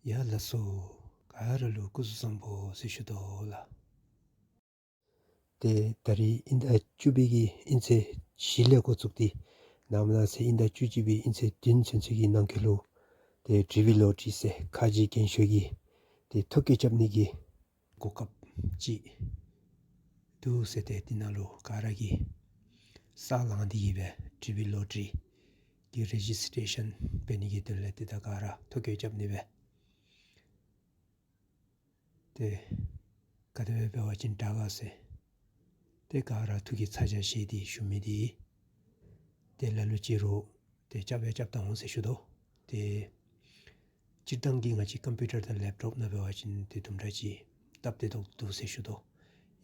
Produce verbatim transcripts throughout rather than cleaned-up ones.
ཡ་ལགས་སོ། ག་ར་ལུ་སྐུ་གཟུགས་བཟང་པོ་ཟེར་ཞུ་དོ་ལགས། ཏེ་ད་རིས་དབྱིན་ཟླ་བཅུ་པའི་གི་དབྱིན་ཚེས་བཞི་ལས་འགོ་བཙུགས་ཏེ་ནངས་པ་གནངས་ཚེ་དབྱིན་ཟླ་བཅུ་གཅིག་པའི་དབྱིན་ཚེས་བདུན་ཚུན་ཚོད་ཀྱི་ནང་འཁོད་ལུ་ཏེ་ཌི་ཝི་ལོ་ཊི་རི་ཟེར་ཁ་རྗེ་རྒན་ཤོས་ཀྱིས་ཏེ་ཐོ་བཀོད་རྐྱབ་ནི་གི་གོ་སྐབས་ཅིག་འདུག་ཟེར། ཏེ་འདི་ནང་ལུ་ག་ར་གིས་ས་ལང་སྟེ་གིས་སྦེ་ཌི་ཝི་ལོ་ཊི་རི་གི་རེ་ཇིས་ཊེ་ཤཱན་འབད་ནི་གི་དོན་ལས་ཏེ་ད་ག་ར་ཐོ་བཀོད་རྐྱབ་ནི་སྦེ། ཏེ་ག་དེ་སྦེ་འབད་བ་ཅིན་དྲག་ག་ཟེར། ཏེ་ག་ར་ཐུགས་ཀྱི་ཚ་གྱང་བཞེས་ཏེ་ཞུ་མི་འདི་ཏེ་ལ་ལུ་ཅིག་རུང་ཏེ་རྐྱབ་ཡང་རྐྱབ་ད་འོང་ཟེར་ཞུ་དོ། ཏེ་སྤྱིར་བཏང་གི་ང་བཅས་ཀམ་པིའུ་ཊར་དང་ལེབ་ཊོབ་ནང་འབད་བ་ཅིན་ཏེ་དུམ་གྲ་ཅིག་སྟབས་བདེ་ཏོག་ཏོ་འདུག་ཟེར་ཞུ་དོ།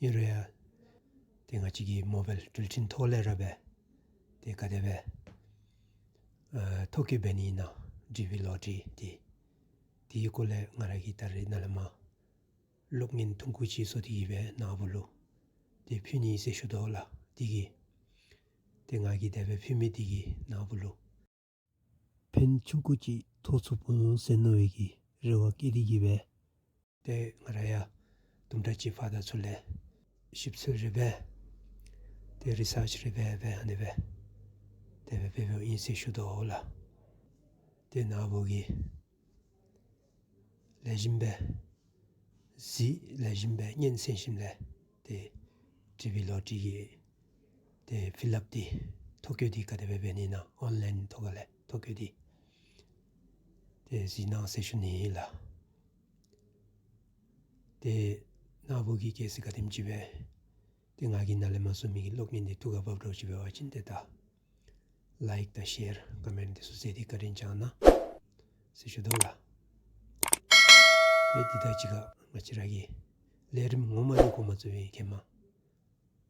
ཨིན་རུང་ཡང་ཏེ་ང་བཅས་ཀྱི་མོ་བཱའིལ་འགྲུལ་འཕྲིན་ཐོག་ལས་ར་སྦེ་ཏེ་ག་དེ་སྦེ་ཨ་ཐོ་བཀོད་འབད་ནི་ཨིན་ན་ཌི་ཝི་ལོ་ཊི་རི་འདི་དེའི་སྐོར་ལས་ང་ར་གིས་ད་རིས་ནཱ་ལས་མར་གློག་བརྙན་ཐུང་ཀུ་ཅིག་བཟོ་སྟེ་གིས་སྦེ་ནཱ་བུ་ལུ་ཏེ་ཕུལ་ནི་ཟེར་ཞུ་དོ་ལགས། དེ་གིས་ཏེ་ང་གིས་དེ་སྦེ་ཕུལ་མི་དེ་གིས་ནཱ་བུ་ལུ་ཕན་ཆུང་ཀུ་ཅིག་ཐོགས་ཚུགས་འོང་ཟེར་མནོ་བའི་གི་རེ་བ་བསྐྱེད་དེ་གིས་སྦེ་ཏེ་ང་ར་ཡང་དུམ་གྲ་ཅིག་ཕར་དང་ཚུར་ལས་ཞིབ་འཚོལ་རེ་འབད་ཏེ་རི་སརཆ་རེ་འབད་འབད་ཨ་ནི་སྦེ་དེ་སྦེ་འབད་འབདཝ་ཨིན་ཟེར་ཞུ་དོ་ལགས། ཏེ་ནཱ་བུ་གིས་ལེགས་ཤོམ་སྦེ་གཟིགས། ལེགས་ཤོམ་སྦེ་ཉན་གསན་ཞིནམ་ལས་ཏེ་ཌི་ཝི་ལོ་ཊི་རི་གི་ཏེ་ཕིལ་ཨཔ་འདི་ཐོ་བཀོད་འདི་ག་དེ་སྦེ་འབད་ནི་ཨིན་ན་ཨོན་ལའིན་ཐོག་ཁ་ལས་ཐོ་བཀོད་འདི་ཏེ་གཟིགས་གནང་ཟེར་ཞུ་ནི་ལགས། ཏེ་ནཱ་བུ་གིས་གལ་སྲིད་ག་དེམ་ཅིག་སྦེ་ཏེ་ང་གིས་ནཱ་ལས་མར་བཟོ་མི་གི་གློག་བརྙན་འདི་ཐུགས་ཁར་བབ་འགྱོ་ཅི་འབད་བ་ཅིན་ཏེ་ད་ལའིཀ་དང་ཤེར་ཀོ་མེནཊ་འདི་ཚུ་མཛད་དེ་བཀའ་དྲིན་བསྐྱང་གནང་ཟེར་ཞུ་དོ་ལགས། ཏེ་འདི་དང་གཅིག་ཁར་ང་བཅས་ར་གི་ལས་རིམ་ངོ་མ་འདི་འགོ་མ་བཙུགས་པའི་ཧེ་མ་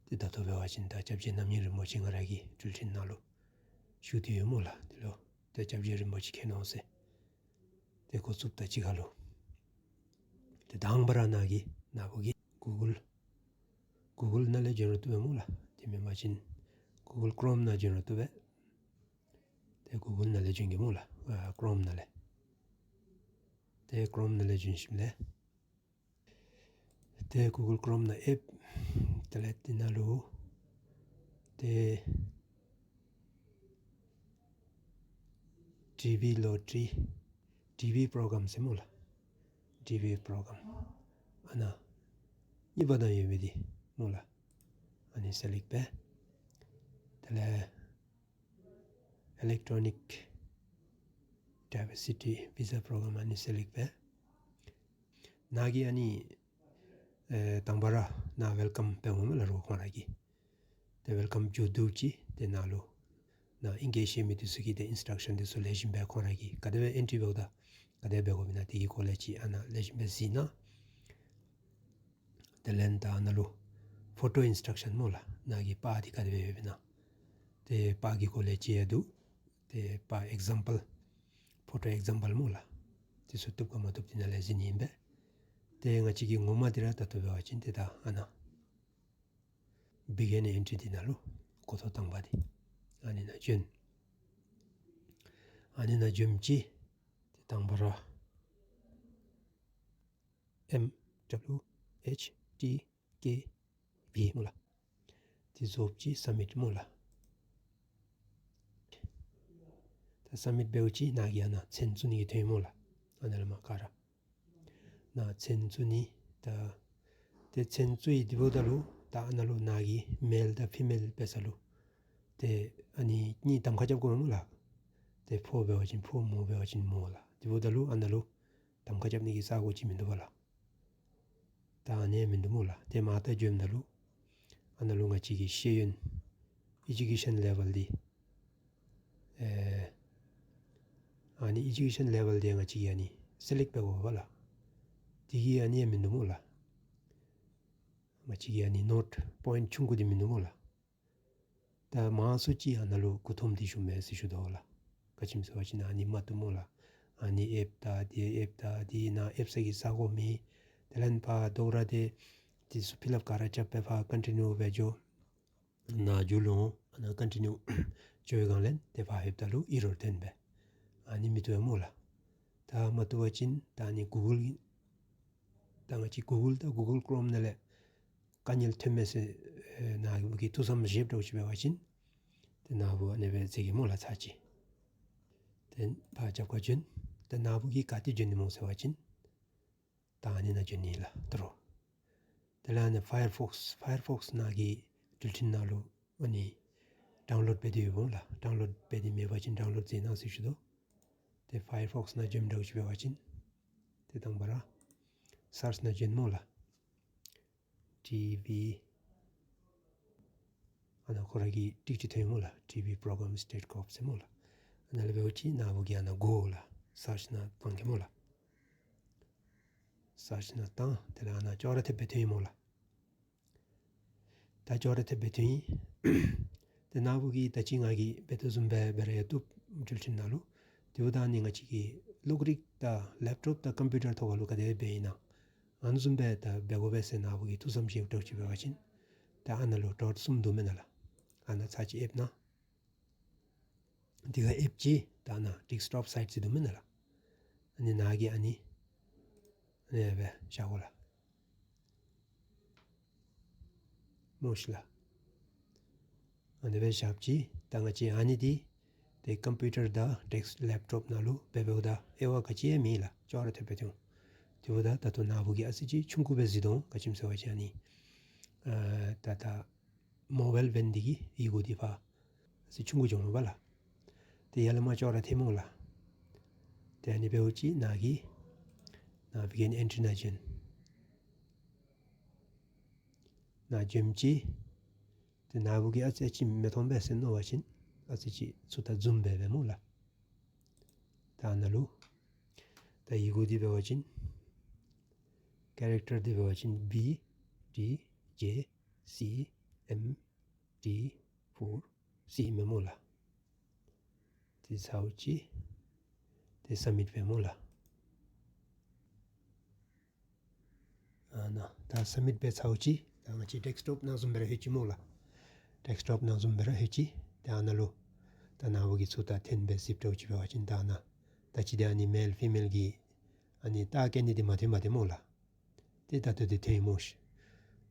ཏེ་ད་ལྟོ་འབད་བ་ཅིན་ད་སྐྱབས་རྗེ་རྣམ་གཉིས་རིན་པོ་ཆེ་ང་ར་གི་འགྲུལ་འཕྲིན་ནང་ལུ་བཞུགས་ཏེ་ཡོད་སྨོ་ལགས། དེ་ལུ་ཏེ་སྐྱབས་རྗེ་རིན་པོ་ཆེ་མཁྱེན་ནོ་ཟེར། ཏེ་འགོ་བཙུགསཔ་དང་གཅིག་ཁར་ལུ་ཏེ་དང་པ་ར་ནཱ་གིས་ནཱ་བུ་གིས་གུ་གཱལ་གུ་གཱལ་ནང་ལས་འབྱོན་རུང་བཏུབ་པས་སྨོ་ལགས། དེ་མེན་པ་ཅིན་གུ་གཱལ་ཀོརོམ་ནང་འབྱོན་རུང་བཏུབ་པས། ཏེ་གུ་གཱལ་ནང་ལས་འབྱོན་གེ་སྨོ་ལགས། ཨ་ཀོརོམ་ནང་ལས། ཏེ་ཀོརོམ་ནང་ལས་འབྱོན་ཞིནམ་ལས་ཏེ་གུ་གཱལ་ཀོརོམ་ནང་ཨེཔ་དེ་ལས་དེ་ནང་ལུ་ཏེ་ཌི་ཝི་ལོ་ཊི་རི་ཌི་ཝི་པྲོ་གརམ་ཟེར་སྨོ་ལགས། ཌི་ཝི་པྲོ་གརམ་ཨ་ནཱ་གཉིས་པ་ནང་ཡོད་མི་འདི་སྨོ་ལགས། ཨ་ནི་སེ་ལེཀཊ་འབད། དེ་ལས་ཨི་ལེཀ་ཊོ་ནིཀ་ཌའི་བར་སི་ཊི་བི་ཟ་པྲོ་གརམ་ཨ་ནི་སེ་ལེཀཊ་འབད། ནཱ་གིས་ཨ་ནི་ཨེ་དང་པ་ར་ནཱ་ཝེལ་ཀམ་འབད་འོང་སྨོ་ལགས་རོགས་ཁོང་ར་གིས། ཏེ་ཝེལ་ཀམ་བརྒྱུད་འདུག་ཅི། ཏེ་ནཱ་ལུ་ནཱ་ཨིང་སྐད་ཤེས་མི་འདི་ཚུ་གིས་ཏེ་ཨིནསི་ཊག་ཤཱན་འདི་ཚུ་ལེགས་ཤོམ་སྦེ་ཁོང་ར་གིས་ག་དེ་སྦེ་ཨེན་ཊི་རི་འབདཝ་ད་ག་དེ་སྦེ་འབད་དགོཔ་ཨིན་ན་དེ་གི་སྐོར་ལས་ཅིག་ཨ་ནཱ་ལེགས་ཤོམ་སྦེ་གཟིགས་གནང་། དེ་ལས་ད་ཨ་ནཱ་ལུ་ཕོ་ཊོ་ཨིནསི་ཊག་ཤཱན་སྨོ་ལགས། ནཱ་གི་པར་འདི་ག་དེ་སྦེ་ཡོདཔ་ཨིན་ན། ཏེ་པར་གྱི་སྐོར་ལས་ཅིག་ཡང་འདུག། ཏེ་པར་ཨེག་ཛམ་པཱལ་ཕོ་ཊོ་ཨེག་ཛམ་པཱལ་སྨོ་ལགས། དེ་ཚུ་བཏུབ་ག་མ་བཏུབ་དེ་ནང་ལས་གཟིགས་ནི་ཨིན་པས། ཏེ་ང་བཅས་ཀྱི་ངོ་མ་འདི་ར་ད་ལྟོ་འབད་བ་ཅིན་ཏེ་ད་ཨ་ནཱ་བི་གིན་ཨེན་ཊི་རི་འདི་ནང་ལུ་འགོ་ཐོག་དང་པ་འདི་ཨ་ནི་ནང་འབྱོན། ཨ་ནི་ནང་འབྱོནམ་ཅིག་ཏེ་དང་པ་ར་ཨེམ་ཌབ་ལུ་ཨེཆ་ཊི་ཀེ་བི་སྨོ་ལགས། དེ་རྫོགསཔ་ཅིག་སབ་མིཊ་སྨོ་ལགས། ད་སབ་མིཊ་འབདཝ་ཅིག་ནཱ་གིས་ཨ་ནཱ་མཚན་བཙུགས་ནི་གི་ཐོན་སྨོ་ལགས། ཨ་ནཱ་ལས་མར་ག་ར་ནཱ་མཚན་བཙུགས་ནི། ད་ཏེ་མཚན་བཙུགས་ཡི་དེ་འབདཝ་ད་ལུ་ད་ཨ་ནཱ་ལུ་ནཱ་གིས་མེལ་དང་ཕི་མེལ་འབད་ས་ལུ་ཏེ་ཨ་ནི་གཉིས་གདམ་ཁ་རྐྱབ་དགོ་སྨོ་ལགས། ཏེ་ཕོ་འབད་བ་ཅིན་ཕོ་མོ་འབད་བ་ཅིན་མོ་ལགས། དེ་འབདཝ་ད་ལུ་ཨ་ནཱ་ལུ་གདམ་ཁ་རྐྱབ་ནི་གི་ས་གོ་ཅིག་མིན་འདུག་པ་ལགས། ད་ཨ་ནི་མིན་འདུག་སྨོ་ལགས། ཏེ་མར་ད་འབྱོནམ་ད་ལུ་ཨ་ནཱ་ལུ་ང་བཅས་ཀྱི་ཤེས་ཡོན་ཨེ་ཇུ་ཀེ་ཤཱན་ལེ་ཝེལ་འདི་ཨེ་ཨ་ནི་ཨེ་ཇུ་ཀེ་ཤཱན་ལེ་ཝེལ་འདི་ང་བཅས་ཀྱིས་ཨ་ནི་སེ་ལེཀཊ་འབད་དགོ་པ་ལགས། དེ་གིས་ཨ་ནི་ཡང་མིན་འདུག་སྨོ་ལགས། ང་བཅས་ཀྱི་ཨ་ནི་ནོཊ་པོའིནཊ་ཆུང་ཀུ་འདི་མིན་འདུག་སྨོ་ལགས། ད་མང་སུ་ཅིག་ཨ་ནཱ་ལུ་མགུ་འཐོམས་ཏེ་བཞུགས་མས་ཟེར་ཞུ་དོ་ལགས། ག་ཅི་སྨོ་ཟེར་བ་ཅིན་ཨ་ནི་མ་བཏུབ་སྨོ་ལགས། ཨ་ནི་ཨེཔ་ད་དེ་ཨེཔ་ད་དེ་ནཱ་ཨེཔ་ས་གི་ས་གོ་མེད། དེ་ལས་ཕར་དོ་ར་ཏེ་དེ་ཚུ་ཕིལ་ཨཔ་ག་ར་རྐྱབ་སྦེ་ཕར་ཀོན་ཊི་ནིའུ་འབད་འགྱོ། ནཱ་མཇུག་ལུ་འོང་། ཨ་ནཱ་ཀོན་ཊི་ནིའུ་འགྱོ་བའི་སྒང་ལས་ཏེ་ཕར་ལྷོདཔ་ད་ལུ་ཨི་རོར་ཐོན་པས། ཨ་ནི་མི་བཏུབ་པས་སྨོ་ལགས། ད་མ་བཏུབ་པ་ཅིན་ད་ཨ་ནི་གུ་གཱལ་གྱི་ད་ང་བཅས་གུ་གཱལ་དང་གུ་གཱལ་ཀྲོམ་ནང་ལས་དཀའ་ངལ་ཐོན་མས་ཟེར་ཨེ་ནཱ་བུ་གིས་ཐུགས་བསམ་བཞེསཔ་འདྲཝ་ཅིག་འབད་བ་ཅིན་ཏེ་ནཱ་བུ་ཨ་ནི་སྦེ་མཛད་གེ་སྨོ་ལགས། ཚར་གཅིག་ཏེ་ཕར་རྒྱབ་ཁར་བྱོན། ཏེ་ནཱ་བུ་གིས་ག་ཏེ་བྱོན་ནི་སྨོ་ཟེར་བ་ཅིན་ད་ཨ་ནི་ནང་བྱོན་ནི་ལགས། ད་རུང་དེ་ལས་ཨ་ནི་ཕ་ཡར་ཕོགསི་ཕ་ཡར་ཕོགསི་ནང་གི་འགྲུལ་འཕྲིན་ནང་ལུ་ཨ་ནི་ཌའུན་ལོཌ་འབད་དེ་ཡོདཔ་སྨོ་ལགས། ཌའུན་ལོཌ་འབད་དེ་མེད་པ་ཅིན་ཌའུན་ལོཌ་མཛད་གནང་ཟེར་ཞུ་དོ། ཏེ་ཕ་ཡར་ཕོགསི་ནང་བྱོནམ་འདྲཝ་ཅིག་འབད་བ་ཅིན་ཏེ་དང་པ་ར་སརཆ་ནང་བྱོན་སྨོ་ལགས། ཊི་བི་ཨ་ནཱ་ཁོ་ར་གི་ཊིཀ་ཅིག་ཐོན་ཡི་སྨོ་ལགས། ཊི་བི་པོརོ་གརམ་སི་ཊེཊ་ཀོབ་ཟེར་སྨོ་ལགས། ཨ་ནཱ་ལས་འབདཝ་ཅིག་ནཱ་བུ་གིས་ཨ་ནཱ་གོ་ལགས། སརཆ་ནང་བཏང་གེ་སྨོ་ལགས། སརཆ་ནང་བཏང་། དེ་ལས་ཨ་ནཱ་ཅོག་ར་འཐདཔ་སྦེ་ཐོན་ཡི་སྨོ་ལགས། ད་ཅོག་ར་འཐདཔ་སྦེ་ཐོན་ཡི། ཏེ་ནཱ་བུ་གིས་ད་ཅི་ང་གིས་འབད་དོ་བཟུམ་སྦེ་འབད་ར་ཡང་བཏུབ། འགྲུལ་འཕྲིན་ནང་ལུ། དེ་འབདཝ་ད་ཨ་ནི་ང་བཅས་ཀྱི་གློག་རིག་དང་ལེབ་ཊོབ་དང་ཀམ་པིའུ་ཊར་ཐོག་ཁ་ལུ་ག་དེ་སྦེ་འབད་ཨིན་ན། ཨ་ནི་བཟུམ་སྦེ་ད་འབད་དགོ་པས་ཟེར་ནཱ་བུ་གིས་ཐུགས་བསམ་བཞེསཔ་འདྲཝ་ཅིག་འབད་བ་ཅིན་ད་ཨ་ནཱ་ལུ་ཌོཊ་གསུམ་འདུག་མེན་ན་ལགས། ཨ་ནཱ་ཚར་གཅིག་ཨེབ་གནང་། དེ་ཁར་ཨེབ་ཅི། ད་ཨ་ནཱ་ཌེསི་ཊོབ་སའིཊ་ཟེར་འདུག་མེན་ན་ལགས། ཨ་ནི་ནཱ་གིས་ཨ་ནི་ཨ་ནི་སྦེ་བཞག་དགོ་ལགས། སྨོ་ཤིག་ལགས། ཨ་ནི་སྦེ་བཞགཔ་ཅིག་ད་ང་བཅས་ཨ་ནི་འདི་ཏེ་ཀམ་པིའུ་ཊར་དང་ཌེསི་ལེབ་ཊོབ་ནང་ལུ་འབད་འབདཝ་ད་དབྱེ་བ་ག་ཅི་ཡང་མེད་ལགས། ཅོག་ར་འཐདཔ་སྦེ་ཐོན། དེ་འབདཝ་ད་ད་ལྟོ་ནཱ་བུ་གིས་ཨ་ཙི་ཅིག་ཆུང་ཀུ་སྦེ་གཟིགས་དོ། ག་ཅི་སྨོ་ཟེར་བ་ཅིན་ཨ་ནི་ཨ་ད་ད་མོ་བཱའིལ་བཱན་འདི་གི་ཡི་གུ་འདི་ཕར་ཨ་ཙི་ཆུང་ཀུ་འགྱོཝ་མས་པ་ལགས། ཏེ་ཡར་ལས་མར་ཅོག་ར་འཐད་སྨོ་ལགས། ཏེ་ཨ་ནི་འབདཝ་ཅིག་ནཱ་གིས་ནཱ་བི་གིན་ཨེན་ཊི་ནང་བྱོན། ནཱ་བྱོནམ་ཅིག་ཏེ་ནཱ་བུ་གིས་ཨ་ཙི་ཨ་ཙི་མི་མཐོང་པས་ཟེར་མནོ་བ་ཅིན་ཨ་ཙི་ཅིག་ཚུར་ད་ཛུམ་འབད་འབདཝ་སྨོ་ལགས། ད་ཨ་ནཱ་ལུ་ད་ཡི་གུ་འདི་འབད་བ་ཅིན་ཀེ་རེཀ་ཊར་འདི་འབད་བ་ཅིན་བི་ཌི་ཇེ་སི་ཨེམ་ཊི་ཕོར་སི་མས་སྨོ་ལགས། ཏེ་ཚརཝ་ཅིག་ཏེ་སབ་མིཊ་འབད་སྨོ་ལགས། ཨ་ནཱ་ད་སབ་མིཊ་འབད་ཚརཝ་ཅིག་ད་ང་བཅས་ཌེསི་ཊོབ་ནང་བཟུམ་སྦེ་ར་ལྷོད་ཅི་སྨོ་ལགས། ཌེསི་ཊོབ་ནང་བཟུམ་སྦེ་ར་ལྷོད་ཅི། ཏེ་ཨ་ནཱ་ལུ་ད་ནཱ་བུ་གིས་ཚུར་ད་འཐེན་སྦེ་གཟིགསཔ་འདྲཝ་ཅིག་འབད་བ་ཅིན་ད་ཨ་ནཱ་ད་ཅི་འདི་ཨ་ནི་མེལ་ཕི་མེལ་གྱི་ཨ་ནི་རྟགས་བཀོད་ནི་འདི་མ་ཐོན་མས་ཏེ་སྨོ་ལགས། ཏེ་ད་ལྟོ་འདི་ཐོན་ཡི་སྨོ་ཤིག།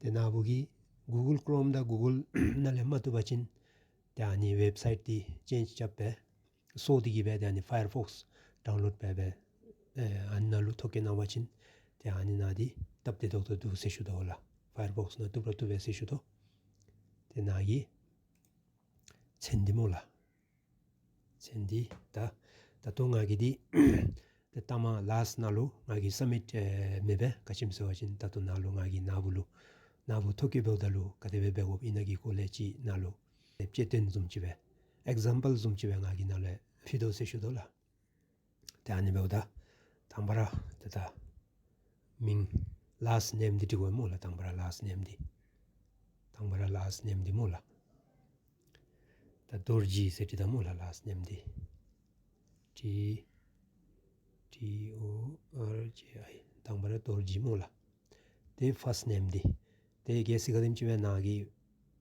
ཏེ་ནཱ་བུ་གིས་གུ་གཱལ་ཀྲོམ་དང་གུ་གཱལ་ནང་ལས་མ་བཏུབ་པ་ཅིན་ཏེ་ཨ་ནི་ཝེབ་སའིཊ་འདི་ཅེནཇ་རྐྱབ་སྦེ་སོར་ཏེ་གིས་སྦེ་ཏེ་ཨ་ནི་ཕ་ཡར་ཕོགསི་ཌའུན་ལོཌ་འབད་སྦེ་ཨེ་ཨ་ནཱ་ལུ་ཐོ་བཀོད་གནང་བ་ཅིན་ཏེ་ཨ་ནི་ནང་འདི་སྟབས་བདེ་ཏོག་ཏོ་འདུག་ཟེར་ཞུ་དོ་ལགས། ཕ་ཡར་ཕོགསི་ནང་བཏུབ་ར་བཏུབ་པས་ཟེར་ཞུ་དོ། ཏེ་ནཱ་གི་མཚན་འདི་སྨོ་ལགས། མཚན་འདི་ད་ད་ལྟོ་ང་གིས་འདི་ཏེ་ལྟ་མ་ལཱསཊ་ནང་ལུ་ང་གིས་སབ་མིཊ་ཨེ་མེད་པས། ག་ཅི་སྨོ་ཟེར་བ་ཅིན་ད་ལྟོ་ནཱ་ལུ་ང་གིས་ནཱ་བུ་ལུ་ནཱ་བུ་ཐོ་བཀོད་འབདཝ་ད་ལུ་ག་དེ་སྦེ་འབད་དགོཔ་ཨིན་ན་གི་སྐོར་ལས་ཅིག་ནཱ་ལུ་ཏེ་དཔྱད་སྟོན་བཟུམ་ཅིག་སྦེ་ཨེག་ཛམ་པཱལ་བཟུམ་ཅིག་སྦེ་ང་གིས་ནཱ་ལུ་ཕུལ་དོ་ཟེར་ཞུ་དོ་ལགས། ཏེ་ཨ་ནི་འབདཝ་ད་དང་པ་ར་ཏེ་ད་མིང་ལཱསཊ་ནེམ་འདི་འབྲི་དགོ་སྨོ་ལགས། དང་པ་ར་ལཱསཊ་ནེམ་འདི་དང་པ་ར་ལཱསཊ་ནེམ་འདི་སྨོ་ལགས། ད་རྡོ་རྗེ་ཟེར་འབྲི་ད་སྨོ་ལགས། ལཱསཊ་ནེམ་འདི་ཊི་ཊི་ཨོ་ཨར་ཇེ་ཨའི། དང་པ་ར་རྡོ་རྗེ་སྨོ་ལགས། ཏེ་ཕརསཊ་ནེམ་འདི་ཏེ་གལ་སྲིད་ག་དེམ་ཅིག་སྦེ་ནཱ་གི་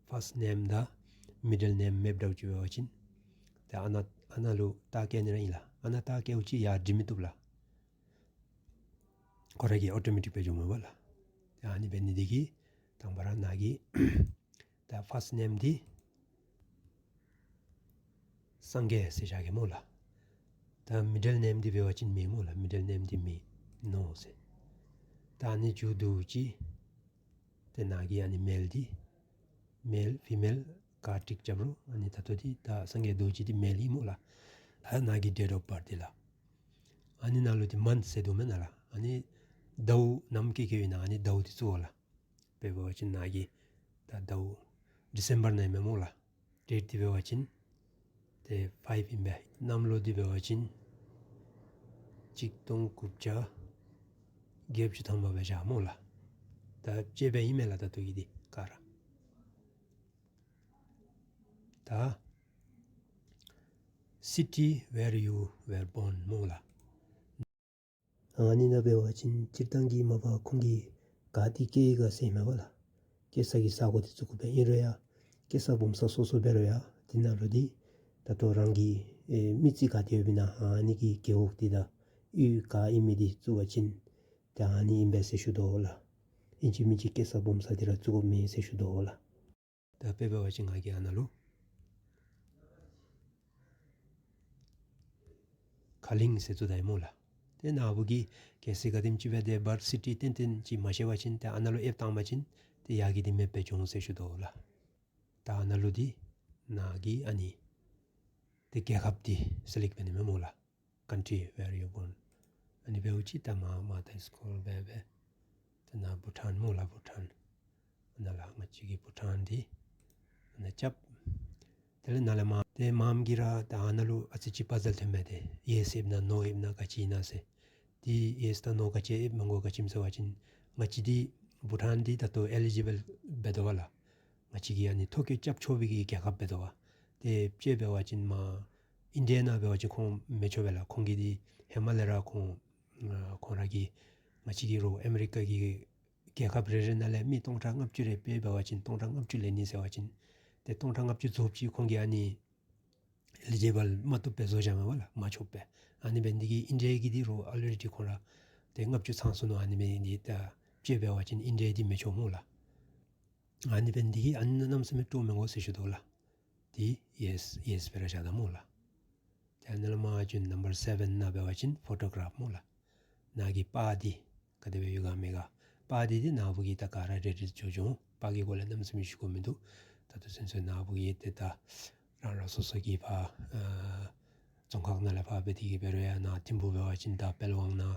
ཕརསཊ་ནེམ་དང་མི་ཌལ་ནེམ་མེདཔ་འདྲཝ་ཅིག་འབད་བ་ཅིན་ཏེ་ཨ་ནཱ་ཨ་ནཱ་ལུ་རྟགས་བཀོད་ནི་ར་ཨིན་ལགས། ཨ་ནཱ་རྟགས་བཀོདཔ་ཅིག་ཡར་འབྲི་མི་བཏུབ་ལགས། ཁོ་ར་གིས་ཨོ་ཊོ་མེ་ཊིཀ་སྦེ་འགྱོཝ་མས་པ་ལགས། ཏེ་ཨ་ནི་འབད་ནི་འདི་གིས་དང་པ་ར་ནཱ་གི་ད་ཕརསཊ་ནེམ་འདི་སངས་རྒྱས་ཟེར་བཞག་གེ་སྨོ་ལགས། ད་མི་ཌལ་ནེམ་འདི་འབད་བ་ཅིན་མེད་སྨོ་ལགས། མི་ཌལ་ནེམ་འདི་མེད་ནོ་ཟེར། ད་ཨ་ནི་མཇུག་བསྡུཝ་ཅིག་ཏེ་ནཱ་གི་ཨ་ནི་མེལ་འདི་མེལ་ཕི་མེལ་ག་ཊིཀ་རྐྱབ་རུང་ཨ་ནི་ད་ལྟོ་འདི་ད་སངས་རྒྱས་རྡོ་རྗེ་འདི་མེལ་ཨིན་སྨོ་ལགས། ད་ནཱ་གི་ཌེཊ་ཨོཕ་བཱརཐ་འདི་ལགས། ཨ་ནི་ནང་ལུ་འདི་མནཐ་ཟེར་འདུག་མེན་ན་ལགས། ཨ་ནི་ཟླཝ་ནམ་བཀོད་བཀོདཔ་ཨིན་ན་ཨ་ནི་ཟླཝ་འདི་བཙུགས་དགོ་ལགས། དཔེ་འབད་བ་ཅིན་ནཱ་གི་ད་ཟླཝ་ཌི་སེམ་བར་ནང་ཨིན་མས་སྨོ་ལགས། ཌེཊ་འདི་འབད་བ་ཅིན་ཏེ་ཕའིབ་ཨིན་པས། གནམ་ལོ་འདི་འབད་བ་ཅིན་གཅིག་སྟོང་དགུ་བརྒྱ་བརྒྱད་ཅུ་ཐམ་པ་སྦེ་བཞག་སྨོ་ལགས། ད་དཔྱེ་སྦེ་ཨིན་མས་ལགས། ད་ལྟོ་གི་འདི་ག་ར་ད་City where you were born སྨོ་ལགས། ཨ་ནི་ནང་འབད་བ་ཅིན་སྤྱིར་བཏང་གི་མ་པ་ཁོང་གིས་ག་ཏེ་སྐྱེས་ཡི་ག་ཟེར་མས་པ་ལགས། སྐྱེས་ས་གི་ས་གོ་འདི་ཚུ་གུ་སྦེ་ཨིན་རུང་ཡང་སྐྱེས་ས་སྦོམ་ས་སོ་སོ་འབད་རུང་ཡང་འདི་ནང་ལུ་འདི་ད་ལྟོ་རང་གི་ཨེ་མི་རྩིས་ག་ཏེ་ཡོདཔ་ཨིན་ན་ཨ་ནི་གི་རྒེད་འོག་འདི་དང་ གཡུས་ག་ཨིན་མི་འདི་བཙུགས་པ་ཅིན་ཏེ་ཨ་ནི་ཨིན་པས་ཟེར་ཞུ་དོ་ལགས། ཨིན་ཅི་མིན་ཅི་སྐྱེ་ས་སྦོམ་ས་འདི་ར་བཙུགས་དགོཔ་མེད་ཟེར་ཞུ་དོ་ལགས། ད་དཔེ་འབད་བ་ཅིན་ང་གིས་ཨ་ནཱ་ལུ་ཁ་གླིང་ཟེར་བཙུགས་ད་ཡི་སྨོ་ལགས། ཏེ་ནཱ་བུ་གིས་གལ་སྲིད་ག་དེམ་ཅིག་སྦེ་ཏེ་བརཐ་སི་ཊི་ཏན་ཏན་ཅིག་མ་ཤེས་པ་ཅིན་ཏེ་ཨ་ནཱ་ལུ་ཨེབ་བཏང་པ་ཅིན་ཏེ་ཡར་གྱི་འདི་མེདཔ་སྦེ་འགྱོ་འོང་ཟེར་ཞུ་དོ་ལགས། ད་ཨ་ནཱ་ལུ་འདི་ནཱ་གི་ཨ་ནི་ཏེ་རྒྱལ་ཁབ་འདི་སི་ལེཀཊ་འབད་ནི་མས་སྨོ་ལགས། Country where you born. ཨ་ནི་འབདཝ་ཅིག་ད་མར་མར་ད་སི་ཀོལ་འབད་འབད་ཏེ་ནཱ་བྷུ་ཊཱན་སྨོ་ལགས། བྷུ་ཊཱན། ཨ་ནཱ་ལགས་ང་བཅས་ཀྱི་བྷུ་ཊཱན་འདི་ཨ་ནཱ་རྐྱབ། དེ་ལས་ནཱ་ལས་མར་ཏེ་མངམ་གིས་ར་ད་ཨ་ནཱ་ལུ་ཨ་ཙི་ཅིག་པ་ཛལ་ཐོནམ་མས། ཏེ་ཡེས་ཨིནམ་ན་ནོ་ཨིནམ་ན་ག་ཅི་ཨིན་ན་ཟེར། ཏེ་ཡེས་དང་ནོ་ག་ཅི་ཨིནམ་མི་དགོ། ག་ཅི་སྨོ་ཟེར་བ་ཅིན་ང་བཅས་འདི་བྷུ་ཊཱན་འདི་ད་ལྟོ་ཨེ་ལི་ཇི་བཱལ་འབད་དོ་བ་ལགས། ང་བཅས་ཀྱིས་ཨ་ནི་ཐོ་བཀོད་རྐྱབ་ཆོག་པའི་གི་རྒྱལ་ཁབ་འབད་དོ་བ། ཏེ་དཔྱེ་འབད་བ་ཅིན་མར་ཨིན་ཌི་ཡ་ནང་འབད་བ་ཅིན་ཁོང་མི་ཆོག་པས་ལགས། ཁོང་གི་འདི་ཧེ་མ་ལས་ར་ཁོང་ཨ་ཁོང་ར་གིས་ང་བཅས་ཀྱི་རོགས་ཨ་མི་རི་ཀ་གི་རྒྱལ་ཁབ་རེ་རེ་ནང་ལས་མི་སྟོང་ཕྲག་ལྔ་བཅུ་རེ་དཔེ་འབད་བ་ཅིན་སྟོང་ཕྲག་ལྔ་བཅུ་ལེན་ནི་ཟེར་བ་ཅིན་ཏེ་སྟོང་ཕྲག་ལྔ་བཅུ་རྫོགསཔ་ཅིག་ཁོང་གིས་ཨ་ནི་ཨེ་ལི་ཇི་བཱལ་མ་བཏུབ་པས་བཟོ་བཞགཔ་མས་པ་ལགས། མ་ཆོགཔ་སྦེ། ཨ་ནི་འབད་ནི་འདི་གིས་ཨིན་ཌི་ཡ་གི་འདི་རོགས་ཨལ་རེ་ཌི་ཁོང་ར་ཏེ་ལྔ་བཅུ་ཚང་སོ་ནུག། ཨ་ནི་འབད་ནི་འདི་ད་དཔྱེ་འབད་བ་ཅིན་ཨིན་ཌི་ཡ་འདི་མི་ཆོག་སྨོ་ལགས། ཨ་ནི་འབད་ནི་འདི་གིས་ཨ་ནི་གནམ་མེད་ས་མེད་སྤྲོ་མི་དགོ་ཟེར་ཞུ་དོ་ལགས། འདི་ཡེས་ཡེས་སྦེ་ར་བཞག་ད་སྨོ་ལགས། ཏེ་ཨ་ནཱ་ལས་མར་བྱོན་ནམ་བར་སེ་བེན་ནང་འབད་བ་ཅིན་ཕོ་ཊོ་གརཱཕ་སྨོ་ལགས། ནཱ་གི་པར་འདི་ག་དེ་སྦེ་ཡོད་ག་མེད་ག། པར་འདི་འདི་ནཱ་བུ་གིས་ད་ག་ར་རེ་ཌི་འགྱོ་འགྱོ་འོང་། པར་གྱི་སྐོར་ལས་གནམ་མེད་ས་མེད་ཞུ་དགོཔ་མིན་འདུག། ད་ལྟོ་ཚུན་ཚོད་ནཱ་བུ་གིས་ཏེ་ད་རང་རང་སོ་སོ་གི་ཕར་ཨ་རྫོང་ཁག་ནང་ལས་ཕར་འབད་དེ་གིས་འབད་རུང་ཡང་ནཱ་ཐིམ་ཕུག་འབད་བ་ཅིན་ད་དཔལ་དབང་ནང་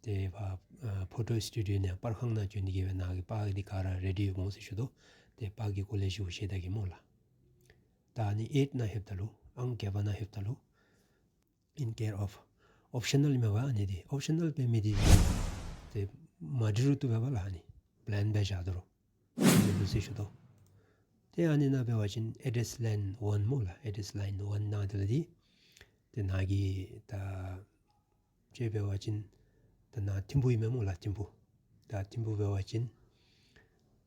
ཏེ་ཕར་ཨ་ཕོ་ཊོ་སི་ཊུ་ཌིའོ་ནང་པར་ཁང་ནང་བྱོན་ཏེ་གིས་སྦེ་ནཱ་གི་པར་འདི་ག་ར་རེ་ཌི་ཡོདཔ་འོང་ཟེར་ཞུ་དོ། ཏེ་པར་གྱི་སྐོར་ལས་ཞུ་ཤེས་ད་གེ་སྨོ་ལགས། ད་ཨ་ནི་ཨེཊ་ནང་ལྷོདཔ་ད་ལུ་ཨང་བརྒྱད་པ་ནང་ལྷོདཔ་ད་ལུ་in care of, optional ཨིན་མས་པ། ཨ་ནི་འདི་ཨོབ་ཤ་ནཱལ་འབད་མི་འདི་ཏེ་མ་འབྲི་རུང་བཏུབ་པས་པ་ལགས། ཨ་ནི་བླེངཀ་སྦེ་བཞག་དོ་རུང་བཏུབ་ཟེར་ཞུ་དོ། ཏེ་ཨ་ནི་ནང་འབད་བ་ཅིན་ཨེ་ཌེསི་ལའིན་ཝན་སྨོ་ལགས། ཨེ་ཌེསི་ལའིན་ཝན་ནང་དེ་ལས་འདི་ཏེ་ནཱ་གི་ད་དཔྱེ་འབད་བ་ཅིན་ད་ནཱ་ཐིམ་ཕུག་ཨིན་མས་སྨོ་ལགས། ཐིམ་ཕུག། ད་ཐིམ་ཕུག་འབད་བ་ཅིན་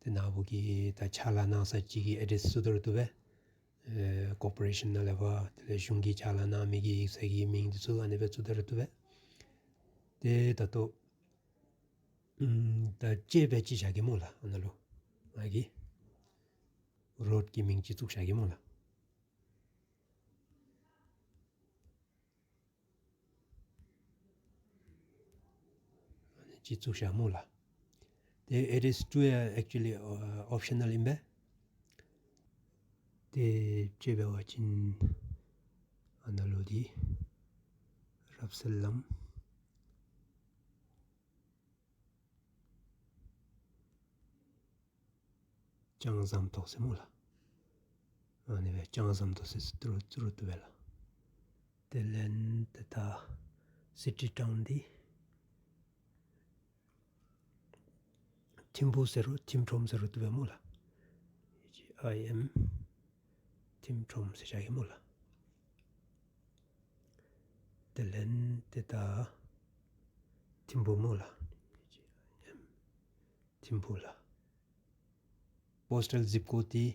ཏེ་ནཱ་བུ་གིས་ད་ཕྱག་ལཱ་གནང་ས་ཅིག་གི་ཨེ་ཌེསི་བཙུགས་ད་རུང་བཏུབ་པས། ཨེ་ཀོར་པོ་རེ་ཤཱན་ནང་ལས་ཕར་དེ་ལས་གཞུང་གི་ཕྱག་ལཱ་གནང་མི་གི་ཡིག་ཚང་གི་མིང་འདི་ཚུ་ཨ་ནི་སྦེ་བཙུགས་ད་རུང་བཏུབ་པས། ཏེ་ད་ལྟོ་ཨམ་ད་དཔྱེ་སྦེ་ཅིག་བཞག་གེ་སྨོ་ལགས། ཨ་ནཱ་ལུ་ང་གིས་རོཌ་ཀྱི་མིང་ཅིག་བཙུགས་བཞག་གེ་སྨོ་ལགས། ཨ་ནི་ཅིག་བཙུགས་བཞག་སྨོ་ལགས། ཏེ་ཨེ་ཌེསི་ཊུ་ཡང་ཨེཀ་ཅུ་ལི་ཨ་ཨོབ་ཤ་ནཱལ་ཨིན་པས། ཏེ་དཔྱེ་འབད་བ་ཅིན་ཨ་ནཱ་ལུ་འདི་རབ་གསལ་ལམ་ལྕང་ཟམ་ཏོག་ཟེར་སྨོ་ལགས། ཨ་ནི་སྦེ་ལྕང་ཟམ་ཏོག་ཟེར་བཙུགས་རུང་བཏུབ་པས་ལགས། དེ་ལས་ཏེ་ད་སི་ཊི་ཊའུན་འདི་ཐིམ་ཕུག་ཟེར་རུང་ཐིམ་ཁྲོམ་ཟེར་རུང་བཏུབ་པས་སྨོ་ལགས། ཨེཆ་ཨའི་ཨེམ་ཐིམ་ཁྲོམ་ཟེར་བཞག་གེ་སྨོ་ལགས། དེ་ལས་ཏེ་ད་ཐིམ་ཕུག་སྨོ་ལགས། ཨེཆ་ཨའི་ཨེམ་ཐིམ་ཕུག་ལགས། པོསི་ཊལ་ཛིཔ་ཀོཌ་འདི་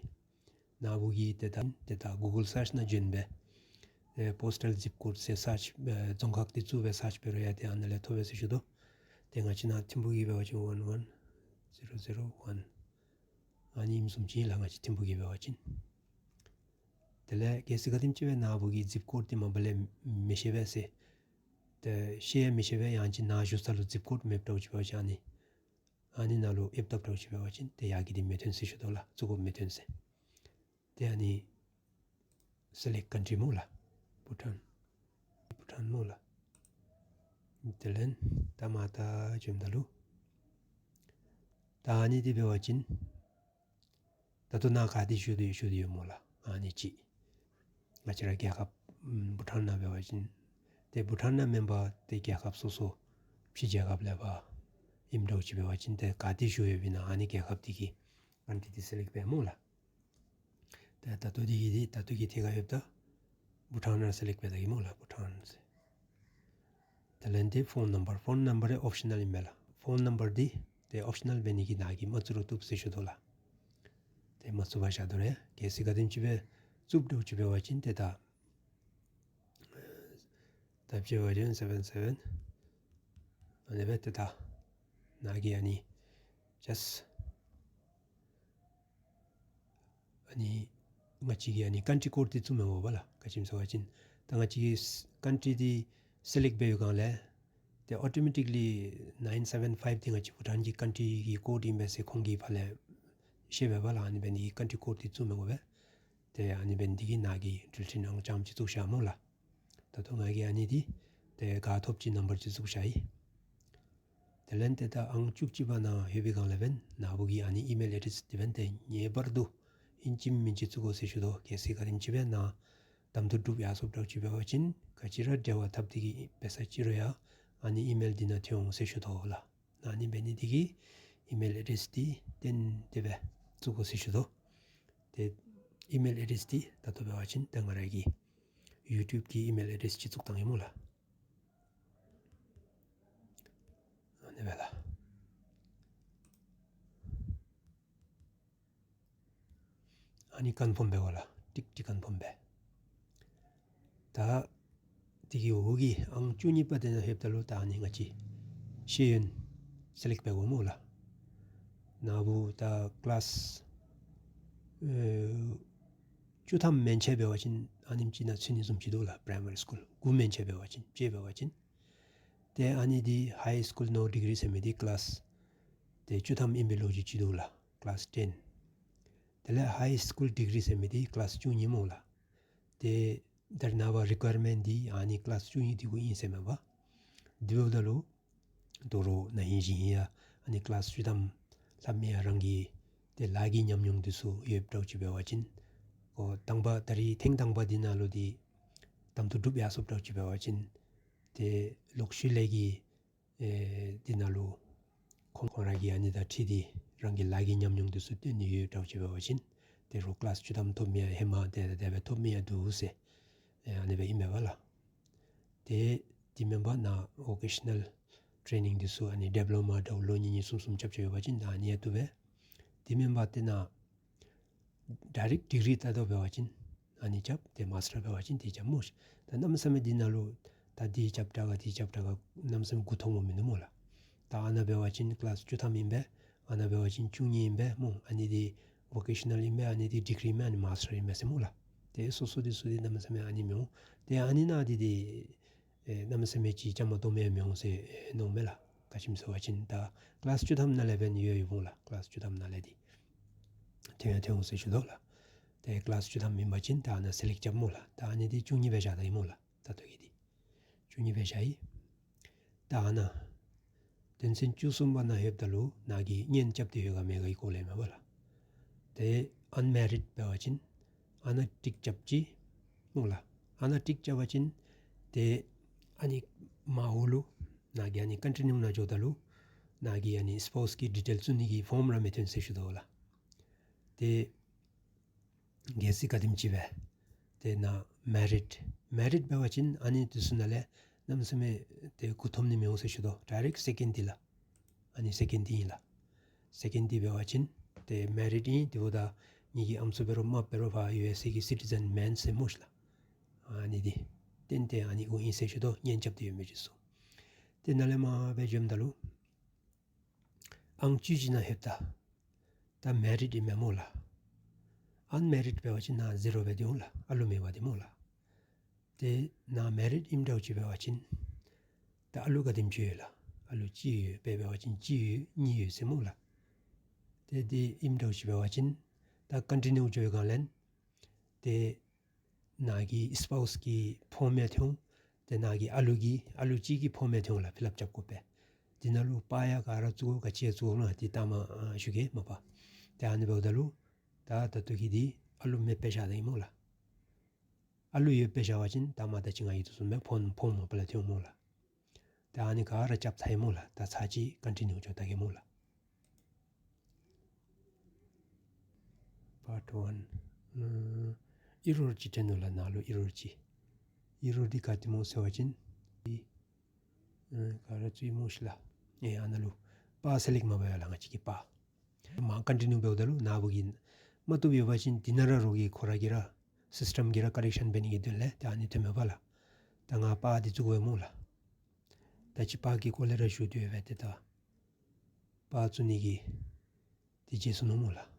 ནཱ་བུ་གིས་ཏེ་ད་ཏེ་ད་གུ་གཱལ་སརཆ་ནང་བྱོན་སྦེ་ཨེ་པོསི་ཊལ་ཛིཔ་ཀོཌ་ཟེར་སརཆ་ཨེ་རྫོང་ཁག་འདི་བཙུགས་སྦེ་སརཆ་འབད་རུང་ཡང་ཏེ་ཨ་ནཱ་ལས་ཐོབ་པས་ཟེར་ཞུ་དོ། ཏེ་ང་བཅས་ནཱ་ཐིམ་ཕུག་གི་འབད་བ་ཅིན་ཝན་ཝན་ཛི་རོ་ཛི་རོ་ཝན། ཨ་ནི་ཨིནམ་བཟུམ་ཅིག་ལགས། ང་བཅས་ཐིམ་ཕུག་གི་འབད་བ་ཅིན། དེ་ལས་གལ་སྲིད་ག་དེམ་ཅིག་སྦེ་ནཱ་བུ་གིས་ཛིཔ་ཀོཌ་འདི་མ་པ་ལས་མི་ཤེས་པས་ཟེར་ཏེ་ཤེས་ཡང་མི་ཤེས་པས། ཡང་ཅིན་ནཱ་བཞུགས་ས་ལུ་ཛིཔ་ཀོཌ་མེདཔ་འདྲཝ་ཅིག་འབད་བ་ཅིན་ཨ་ནི་ཨ་ནི་ནང་ལུ་ཨེབ་བཏབ་འདྲཝ་ཅིག་འབད་བ་ཅིན་ཏེ་ཡར་གྱི་འདི་མི་ཐོན་ཟེར་ཞུ་དོ་ལགས། བཙུགས་དགོཔ་མི་ཐོན་ཟེར། ཏེ་ཨ་ནི་སི་ལེཀཊ་ཀཱན་ཊི་སྨོ་ལགས། བྷུ་ཊཱན། བྷུ་ཊཱན་སྨོ་ལགས། དེ་ལས་ད་མར་ད་བྱོནམ་ད་ལུ་ད་ཨ་ནི་འདི་འབད་བ་ཅིན་ད་ལྟོ་ནཱ་ག་ཏེ་བཞུགས་ཏེ་ཡོད་བཞུགས་ཏེ་ཡོད་སྨོ་ལགས། ཨ་ནི་ཅིག་ང་བཅས་ར་རྒྱལ་ཁབ་ཨམ་བྷུ་ཊཱན་ནང་འབད་བ་ཅིན་ཏེ་བྷུ་ཊཱན་ནང་མེན་པར་ཏེ་རྒྱལ་ཁབ་སོ་སོ་ཕྱི་རྒྱལ་ཁབ་ལས་ཕར་ཨིནམ་འདྲཝ་ཅིག་འབད་བ་ཅིན་ཏེ་ག་ཏེ་བཞུགས་ཡོདཔ་ཨིན་ན་ཨ་ནི་རྒྱལ་ཁབ་འདི་གི་ཀཱན་ཊི་འདི་སི་ལེཀཊ་འབད་སྨོ་ལགས། ཏེ་ད་ལྟོ་འདི་གི་འདི་ད་ལྟོ་གི་ཐད་ཁར་ཡོདཔ་ད་བྷུ་ཊཱན་ར་སི་ལེཀཊ་འབད་ད་གེ་སྨོ་ལགས། བྷུ་ཊཱན་ཟེར། དེ་ལས་འདི་ཕོན་ནམ་བར། ཕོན་ནམ་བར་ཨོབ་ཤ་ནཱལ་ཨིན་པས་ལགས། ཕོན་ནམ་བར་འདི་ཏེ་ཨོབ་ཤ་ནཱལ་འབད་ནི་གི་ནཱ་གིས་མ་བཙུགས་རུང་བཏུབ་ཟེར་ཞུ་དོ་ལགས། ཏེ་མ་བཙུགས་པར་བཞག་དོ་རུང་ཡང་གལ་སྲིད་ག་དེམ་ཅིག་སྦེ་བཙུགསཔ་འདྲཝ་ཅིག་འབད་བ་ཅིན་ཏེ་ད་ད་དཔྱེ་འབད་བ་ཅིན་སེ་བེན་སེ་བེན་ ཨ་ནི་སྦེ་ཏེ་ད་ནཱ་གི་ཨ་ནི་just་ཨ་ནི་ང་བཅས་ཀྱིས་ཨ་ནི་ཀཱན་ཊི་ཀོཌ་འདི་བཙུགས་མི་དགོ་པས་ལགས། ག་ཅི་སྨོ་ཟེར་བ་ཅིན་ད་ང་བཅས་ཀྱིས་ཀཱན་ཊི་འདི་སི་ལེཀཊ་འབད་བའི་སྒང་ལས་ཏེ་ཨོ་ཊོ་མེ་ཊིཀ་ལི་ནའིན་སེ་བེན་ཕའིབ་འདི་ང་བཅས་བྷུ་ཊཱན་གྱི་ཀཱན་ཊི་གི་ཀོཌ་ཨིན་པས་ཟེར་ཁོང་གིས་ཕར་ལས་ཤེས་པས་པ་ལགས། ཨ་ནི་འབད་ནི་གི་ཀཱན་ཊི་ཀོཌ་འདི་བཙུགས་མི་དགོ་པས། ཏེ་ཨ་ནི་འབད་ནི་འདི་གིས་ནཱ་གི་འགྲུལ་འཕྲིན་ཨང་རྐྱངམ་ཅིག་བཙུགས་བཞག་སྨོ་ལགས། ད་ལྟོ་ང་གིས་ཨ་ནི་འདི་ཏེ་ག་ཐོབ་ཅིག་ནམ་བར་ཅིག་བཙུགས་བཞག་ཡི། དེ་ལས་ཏེ་ད་ཨང་བཅུ་གཅིག་པ་ནང་ལྷོད་པའི་སྒང་ལས་འབདན་ནཱ་བུ་གི་ཨ་ནི་ཨི་མེལ་ཨེ་ཌེསི་འདི་འབདན་ཏེ་ངེས་པར་དུ་ཨིན་ཅི་མིན་ཅི་བཙུགས་དགོ་ཟེར་ཞུ་དོ། གལ་སྲིད་ག་དེམ་ཅིག་སྦེ་ནཱ་གདམ་འཐུ་གྲུབ་ཡར་སོངམ་འདྲཝ་ཅིག་འབད་བ་ཅིན་ག་ཅི་ར་འབྲེལ་བ་འཐབ་སྟེ་གི་འབད་ས་ཅིག་རུང་ཡང་ཨ་ནི་ཨི་མེལ་འདི་ནང་ཐོན་འོང་ཟེར་ཞུ་དོ་ལགས། ཨ་ནི་འབད་ནི་འདི་གིས་ཨི་མེལ་ཨེ་ཌེསི་འདི་ཏན་ཏན་སྦེ་བཙུགས་དགོ་ཟེར་ཞུ་དོ། ཏེ་ཨི་མེལ་ཨེ་ཌེསི་འདི་ད་ལྟོ་འབད་བ་ཅིན་ད་ང་ར་གི་ཡུ་ཊུབ་ཀྱི་ཨི་མེལ་ཨེ་ཌེསི་ཅིག་བཙུགས་བཏང་ཡི་སྨོ་ལགས། ཨ་ནི་སྦེ་ལགས། ཨ་ནི་ཀོན་ཕོམ་འབད་དགོ་ལགས། ཊིཀ་ཊིཀ་ཀོན་ཕོམ་འབད། ད་འདི་གི་འོག་གི་ཨང་བཅུ་གཉིས་པ་འདི་ནང་ལྷོདཔ་ད་ལུ་ད་ཨ་ནི་ང་བཅས་ཤེས་ཡོན་སི་ལེཀཊ་འབད་དགོ་སྨོ་ལགས། ནཱ་བུ་ད་ཀི་ལཱསི་ཨེ་བཅུ་ཐམ་མན་ཆད་འབད་བ་ཅིན་ཨ་ནེམ་ཅིག་ནང་ཚུད་ནི་བཟུམ་ཅིག་འདུག་ལགས། པ་རའི་མ་རི་སི་ཀུལ་དགུ་མན་ཆད་འབད་བ་ཅིན་བཅུ་འབད་བ་ཅིན། ཏེ་ཨ་ནི་འདི་ཧའི་སི་ཀུལ་ནོ་ཌིག་རི་ཟེར་མི་འདི་ཀི་ལཱསི་ཏེ་བཅུ་ཐམ་ཨིན་པའི་ལོ་རྒྱུས་ཅིག་འདུག་ལགས། ཀི་ལཱསི་ཊེན། དེ་ལས་ཧའི་སི་ཀུལ་ཌིག་རི་ཟེར་མི་འདི་ཀི་ལཱསི་བཅུ་གཉིས་སྨོ་ལགས། ཏེ་ད་རེས་ནངས་པ་རི་ཀོ་ཡར་མེནཊ་འདི་ཨ་ནི་ཀི་ལཱསི་བཅུ་གཉིས་འདི་གུ་ཨིན་ཟེར་མས་པ། དེ་འབདཝ་ད་ལུ་དོ་རུང་ན་ཧིང་གཞེས་ཧིང་ཡང་ཨ་ནི་ཀི་ལཱསི་བཅུ་ཐམ་ལྷབ་མི་ཡང་རང་གི་ཏེ་ལཱ་གི་ཉམས་མྱོང་འདི་ཚུ་ཡོདཔ་འདྲཝ་ཅིག་འབད་བ་ཅིན་ཁོ་དང་པ་ད་རིས་ཐེངས་དང་པ་འདི་ནང་ལུ་འདི་གདམ་འཐུ་གྲུབ་ཡར་སོངམ་འདྲཝ་ཅིག་འབད་བ་ཅིན་ཏེ་ལོག་ཤུལ་ལས་ཀྱི་ཨེ་འདི་ནང་ལུ་ཁོང་ཁོང་ར་གིས་ཨ་ནི་དང་འཁྲིལ་ཏེ་རང་གི་ལཱ་གི་ཉམས་མྱོང་འདི་ཚུ་སྟོན་ནི་ཡོདཔ་འདྲཝ་ཅིག་འབད་བ་ཅིན་ཏེ་རོགས་ཀི་ལཱསི་བཅུ་ཐམ་ཐོབ་མི་ཡང་ཧེ་མ་ཏེ་དེ་སྦེ་ཐོབ་མི་ཡང་འདུག་ཟེར་ཨེ་ཨ་ནི་སྦེ་ཨིན་མས་པ་ལགས། ཏེ་དེ་མེན་པར་ནཱ་ཝོ་ཀེ་ཤ་ནཱལ་ཊེ་ནིང་འདི་ཚུ་ཨ་ནི་ཌི་པི་ལོ་མ་འདྲཝ་ལོ་གཉིས་གཉིས་གསུམ་གསུམ་རྐྱབ་རྐྱབ་ཡོད་པ་ཅིན་ད་ཨ་ནི་ཡང་བཏུབ་པས། དེ་མེན་པར་ཏེ་ནཱ་ཌའི་རེཀཊ་ཌིག་རི་ད་ལྟོ་འབད་བ་ཅིན་ཨ་ནི་རྐྱབ། ཏེ་མཱསི་ཊར་འབད་བ་ཅིན་དེ་རྐྱབ་སྨོ་ཤིག། ད་གནམ་མེད་ས་མེད་འདི་ནང་ལུ་ད་འདི་རྐྱབ་དྲག་ག་འདི་རྐྱབ་དྲག་ག་གནམ་མེད་ས་མེད་མགུ་འཐོམ་དགོཔ་མིན་འདུག་སྨོ་ལགས། ད་ཨ་ནཱ་འབད་བ་ཅིན་ཀི་ལཱསི་བཅུ་ཐམ་ཨིན་པས། ཨ་ནཱ་འབད་བ་ཅིན་བཅུ་གཉིས་ཨིན་པས་སྨོ། ཨ་ནི་འདི་ཝོ་ཀེ་ཤ་ནཱལ་ཨིན་པས། ཨ་ནི་འདི་ཌིག་རི་ཨིན་མས། ཨ་ནི་མཱསི་ཊར་ཨིན་མས་ཟེར་སྨོ་ལགས། ཏེ་སོ་སོ་འདི་ཚུ་འདི་གནམ་མེད་ས་མེད་ཨ་ནི་མི་འོང་། ཏེ་ཨ་ནི་ནང་འདི་འདི་ཨེ་གནམ་མེད་ས་མེད་ཅིག་བཅའ་མར་གཏོགས་མི་མི་འོང་ཟེར་ཨེ་མནོཝ་མས་ལགས། ག་ཅི་སྨོ་ཟེར་བ་ཅིན་ད་ཀི་ལཱསི་བཅུ་ཐམ་ནང་ལས་འབདན་ཡོད་ཡོདཔ་འོང་ལགས། ཀི་ལཱསི་བཅུ་ཐམ་ནང་ལས་འདི་ཐོན་ཡང་ཐོན་འོང་ཟེར་ཞུ་དོ་ལགས། ཏེ་ཀི་ལཱསི་བཅུ་ཐམ་ཨིན་པ་ཅིན་ད་ཨ་ནཱ་སི་ལེཀཊ་རྐྱབ་སྨོ་ལགས། ད་ཨ་ནི་འདི་བཅུ་གཉིས་སྦེ་བཞག་ད་ཡི་སྨོ་ལགས། ད་ལྟོ་གི་འདི་བཅུ་གཉིས་སྦེ་བཞག་ཡི། ད་ཨ་ནཱ་དོན་ཚན་བཅུ་གསུམ་པ་ནང་ལྷོདཔ་ད་ལུ་ནཱ་གིས་གཉེན་རྐྱབ་སྟེ་ཡོད་ག་མེད་ག་གི་སྐོར་ལས་མས་པ་ལགས། ཏེ་ཨན་མེ་རིཌ་འབད་བ་ཅིན་ཨ་ནཱ་ཊིཀ་རྐྱབ་ཅི་སྨོ་ལགས། ཨ་ནཱ་ཊིཀ་རྐྱབ་པ་ཅིན་ཏེ་ཨ་ནི་མར་འོག་ལུ་ནཱ་གིས་ཨ་ནི་ཀོན་ཊི་ནིའུ་ནང་འགྱོཝ་ད་ལུ་ནཱ་གི་ཨ་ནི་སི་པའུསི་གི་ཌི་ཊེལ་བཙུགས་ནི་གི་ཕོརམ་ར་མི་ཐོན་ཟེར་ཞུ་དོ་ལགས། ཏེ་གལ་སྲིད་ག་དེམ་ཅིག་སྦེ་ཏེ་ནཱ་མེ་རིཌ་མེ་རིཌ་འབད་བ་ཅིན་ཨ་ནི་འདི་ཚུ་ནང་ལས་གནམ་མེད་ས་མེད་ཏེ་མགུ་འཐོམ་ནི་མི་འོང་ཟེར་ཞུ་དོ། ཌའི་རེཀཊ་སེ་ཀེནཌ་འདི་ལགས། ཨ་ནི་སེ་ཀེནཌ་འདི་ཨིན་ལགས། སེ་ཀེནཌ་འདི་འབད་བ་ཅིན་ཏེ་མེ་རིཌ་ཨིན། དེ་འབདཝ་ད་ངེ་གི་ཨམ་སྲུ་འབད་རུང་རྨགཔ་འབད་རུང་ཕར་ཡུ་ཨེསི་ཨེ་གི་སི་ཊི་ཛེན་མེན་ཟེར་སྨོ་ཤིག་ལགས། ཨ་ནི་འདི་ཏན་ཏན་ཨ་ནི་གུ་ཨིན་ཟེར་ཞུ་དོ། གཉེན་རྐྱབ་སྟེ་ཡོད་མི་ཚུ་ཏེ་ནཱ་ལས་མར་སྦེ་འགྱོཝ་ད་ལུ་ཨང་བཅུ་གཅིག་ནང་ལྷོདཔ་ད་ད་མེ་རིཌ་ཨིན་མས་སྨོ་ལགས། ཨན་མེ་རིཌ་འབད་བ་ཅིན་ནཱ་ཟི་རོ་སྦེ་སྡོད་འོང་ལགས། ཨ་ལུ་མེད་པར་སྡོད་འོང་ལགས། ཏེ་ནཱ་མེ་རིཌ་ཨིནམ་འདྲཝ་ཅིག་འབད་བ་ཅིན་ད་ཨ་ལུ་ག་དེམ་ཅིག་ཡོད་ལགས། ཨ་ལུ་གཅིག་ཡོད། དཔེ་འབད་བ་ཅིན་གཅིག་ཡོད་གཉིས་ཡོད་ཟེར་སྨོ་ལགས། ཏེ་དེ་ཨིནམ་འདྲཝ་ཅིག་འབད་བ་ཅིན་ད་ཀོན་ཊི་ནིའུ་འགྱོ་བའི་སྒང་ལས་ཏེ་ནཱ་གི་སི་པའུསི་གི་ཕོརམ་ཡང་ཐོན་འོང་། ཏེ་ནཱ་གི་ཨ་ལུ་གི་ཨ་ལུ་གཅིག་གི་ཕོརམ་ཡང་ཐོན་འོང་ལགས། ཕིལ་ཨཔ་རྐྱབ་དགོ་པས། འདི་ནང་ལུ་པ་ཡང་ག་ར་བཙུགས་དགོ་ག་ཅི་ཡང་བཙུགས་དགོ་མེན་ན། འདི་ལྟ་མ་ཨ་ཞུ་གེ་མ་པ། ཏེ་ཨ་ནི་འབདཝ་ད་ལུ་ད་ད་ལྟོ་གི་འདི་ཨ་ལུ་མེདཔ་སྦེ་བཞག་ད་ཡི་སྨོ་ལགས། ཨ་ལུ་ཡོདཔ་སྦེ་བཞག་པ་ཅིན་ད་མ་ད་ཅི་ང་གིས་འདི་བཟུམ་སྦེ་ཕོརམ་ཕོརམ་མ་པ་ལས་ཐོན་འོང་སྨོ་ལགས། ད་ཨ་ནི་ག་ར་རྐྱབ་ཚར་ཡི་སྨོ་ལགས། ད་ཚར་གཅིག་ཀོན་ཊི་ནིའུ་འགྱོ་ད་གེ་སྨོ་ལགས། པཱཊ་ཝན། ཨ་ཨི་རོར་ཅིག་ཐོན་ནུག་ལགས། ནཱ་ལུ་ཨི་རོར་ཅིག། ཨི་རོར་འདི་ག་ཅི་སྨོ་ཟེར་བ་ཅིན་ཨ་ག་ར་བཙུགས་ཡི་སྨོ་ཤིག་ལགས། ཨེ་ཨ་ནཱ་ལུ་པཱ་སི་ལེཀཊ་མ་འབད་བས་ལགས། ང་བཅས་ཀྱིས་པཱ་མར་ཀོན་ཊི་ནིའུ་འབདཝ་ད་ལུ་ནཱ་བུ་གིས་མ་བཏུབ་ཡོད་པ་ཅིན་འདི་ནང་ར་རོགས་ཀྱིས་ཁོ་ར་གིས་ར་སིསི་ཊེམ་གྱིས་ར་ཀོ་རེཀ་ཤཱན་འབད་ནི་གི་དོན་ལས་ཏེ་ཨ་ནི་ཐོནམ་མས་པ་ལགས། ད་ང་པཱ་འདི་བཙུགས་དགོ་པས་སྨོ་ལགས། ད་ཅི་པར་གྱི་སྐོར་ལས་ར་ཞུ་དོ་ཡོད་པས། ཏེ་ད་པར་བཙུགས་ནི་གི་དེ་རྗེས་སུ་ནོ་སྨོ་ལགས།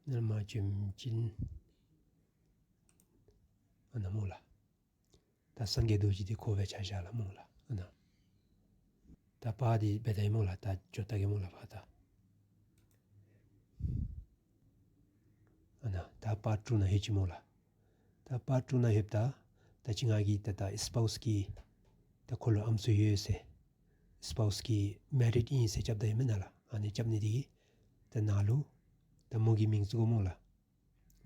ནཱ་ལས་མར་བྱོན་ཅིན་ཨ་ནཱ་སྨོ་ལགས། ད་སངས་རྒྱས་རྡོ་རྗེ་འདི་ཁོ་སྦེ་ཆ་བཞག་ལགས་སྨོ་ལགས། ཨ་ནཱ་ད་པར་འདི་འབད་ད་ཡི་སྨོ་ལགས། ད་འགྱོ་ད་གེ་སྨོ་ལགས། པར་ད་ཨ་ནཱ་ད་པར་ཊུ་ནང་ལྷོད་ཅི་སྨོ་ལགས། ད་པར་ཊུ་ནང་ལྷོདཔ་ད་ད་ཅི་ང་གིས་ད་ད་སི་པའུསི་ཀྱི་ད་ཁོ་ལུ་ཨམ་སྲུ་ཡོད་ཟེར་སི་པའུསི་ཀྱི་མེ་རིཌ་ཨིན་ཟེར་རྐྱབ་ད་ཡི་མེན་ན་ལགས། ཨ་ནི་རྐྱབ་ནི་འདི་གིས་ད་ནཱ་ལུ་ད་མོ་གི་མིང་བཙུགས་དགོ་སྨོ་ལགས།